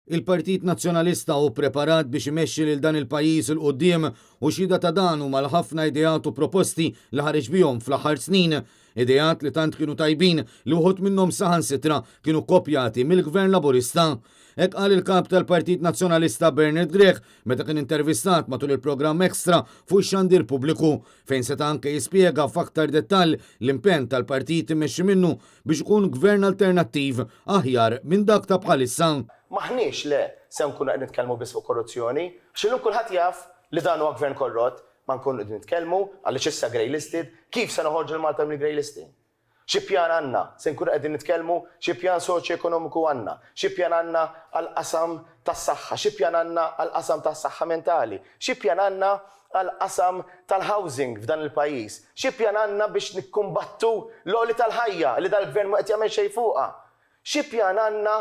Il-Partit Nazzjonalista hu preparat biex imexxi lil dan il-pajjiż 'il quddiem u xhieda ta' dan huma l-ħafna ideat u proposti li ħareġ bihom fl-aħħar snin. Ideat li tant kienu tajbin li wħud minnhom saħansitra kienu kkopjati mill-Gvern Laburista. Hekk qal il-Kap tal-Partit Nazzjonalista Bernard Grech meta kien intervistat matul il-programm Extra fuq ix-xandir pubbliku fejn seta' anke jispjega f'aktar dettall l-impenn tal-partit immexxi minnu biex ikun gvern alternattiv aħjar minn dak ta' bħalissa. M'aħniex, le, se nkunu qed nitkellmu biss fuq korruzzjoni, għax illum kulħadd jaf li dan huwa gvern korrott, ma nkunu qegħdin nitkellmu, għaliex issa grey listed, kif se noħorġu lil Malta mill-grey listing? Xi pjan għandna? Se nkunu qegħdin nitkellmu xi pjan soċjo-ekonomiku għandna, xi pjan għandna għall-qasam tas-saħħa, xi pjan għandna għall-qasam tas-saħħa mentali, xi pjan għandna għall-qasam tal-housing f'dan il-pajjiż, xi pjan għandna biex nikkumbattu l-għoli tal-ħajja li dal-Gvern mhu qed jagħmel xejn fuqha, xi pjan għandna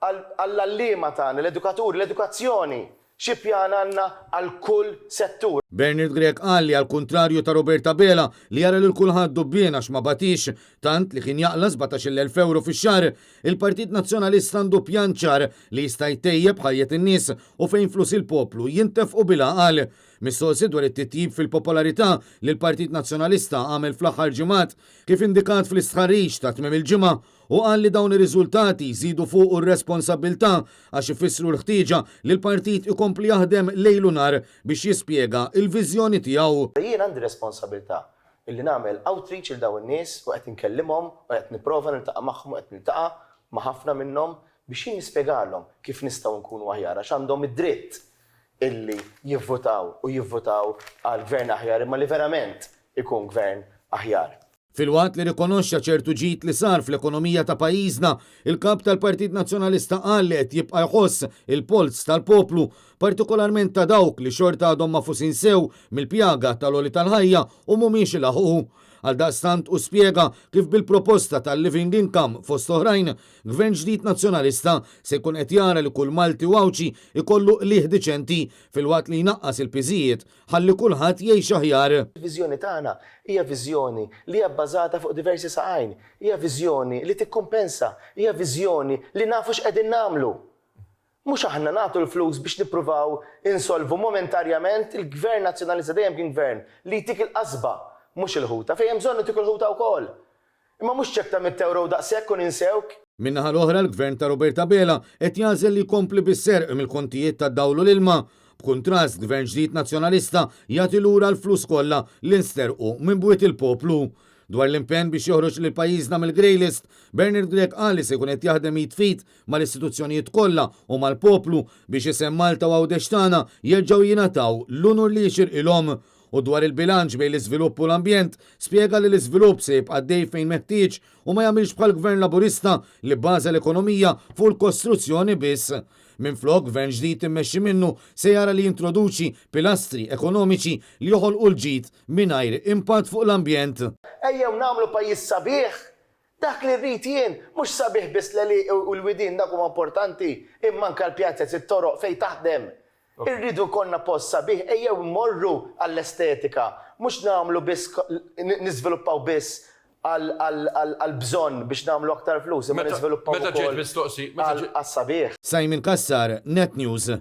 għall-għalliema tagħna, l-edukaturi, l-edukazzjoni. Xi pjan għandna għal kull settur? Bernard Grech qal li għall-kuntrarju ta' Robert Abela li jara lil kulħadd dubbien għax ma bagħtix, tant li kien jaqla' 17-il elf ewro fix-xahar, il-Partit Nazzjonalista għandu pjan ċar li jista' jtejjeb ħajjet in-nies u fejn flus il-poplu jintefqu bil-għaqal. Mistoqsi dwar it-titjib fil-popolarità li l-Partit Nazzjonalista għamel fl-aħħar ġimgħat, kif indikat fl-istħarriġ ta' tmiem il-ġimgħa, Hu qal li dawn ir-riżultati jżidu fuqu r-responsabbiltà għax ifissru l-ħtieġa li l-partit ikompli jaħdem lejl u nhar biex jispjega l-viżjoni tiegħu. Jien għandi responsabilità illi nagħmel outreach lil dawn in-nies u qed inkellimhom u qed nipprova niltaqa' magħhom u qed niltaqa' ma' ħafna minnhom biex jien nispjegalhom kif nistgħu nkunu aħjar għax għandhom id-dritt illi jivvutaw u jivvutaw għal gvern aħjar imma li verament ikun gvern aħjar. Filwaqt li rikonoxxa ċertu ġid li sar fl-ekonomija ta' pajjiżna, il-Kap tal-Partit Nazzjonalista qal li qed jibqa' jħoss il-polz tal-poplu, partikolarment ta' dawk li xorta għadhom magħfusin sew mill-pjaga tal-għoli tal-ħajja u mhumiex ilaħħqu. Għaldaqstant hu spjega kif bil-proposta tal-living income fost oħrajn, Gvern ġdid Nazzjonalista se jkun qed jara li kull Malti u Għawdxi jkollu qligħ diċenti filwaqt li jnaqqas il-piżijiet ħalli kulħadd jgħix aħjar. Il-viżjoni tagħna hija viżjoni li hija bbażata fuq diversi saqajn, hija viżjoni li tikkumpensa, hija viżjoni li nafu x'qegħdin nagħmlu. Mhux aħna nagħtu l-flus biex nippruvaw insolvu momentarjament, il-Gvern Nazzjonalista dejjem kien Gvern li jtik il-qasba, mhux il-ħuta, fejn hemm bżonn itik il-ħuta wkoll. Imma mhux ċekk ta' mitt ewro u daqshekk u ninsewk. Min-naħa l-oħra l-Gvern ta' Robert Abela qed jagħżel li jkompli bis-serq mill-kontijiet tad-dawl u l-ilma. B'kuntrast, Gvern ġdid Nazzjonalista jagħti lura l-flus kollha li nsterqu minn bwiet il-poplu. Dwar l-impenn biex joħroġ lil pajjiżna mill-grey list, Bernard Grech qal li se jkun qed jaħdem id f'id mal-istituzzjonijiet kollha u mal-poplu biex isem Malta u Għawdex tagħna jerġgħu jingħataw l-unur li jixirqilhom. U dwar il-bilanċ bejn l-iżvilupp u l-ambjent, spjega li l-iżvilupp se jibqa' għaddej fejn meħtieġ u ma jagħmilx bħall-Gvern Laburista li bbaża l-ekonomija fuq il-kostruzzjoni biss. Minflok, Gvern ġdid immexxi minnu se jara li jintroduċi pilastri ekonomiċi li joħolqu l-ġid mingħajr impatt fuq l-ambjent. Ejjew nagħmlu pajjiż sabiħ Dak li rrid jien, mhux sabiħ biss l-għelieqi u l-widien dak huma importanti, imma anke l-pjazez, it-toroq fejn taħdem. Irridu jkollna post sabiħ, ejjew immorru għall-estetika, mhux nagħmlu biss niżviluppaw biss għall-bżonn biex nagħmlu aktar flus, imma niżviluppaw ukoll għas-sabiħ. Simon Cassar, Net News.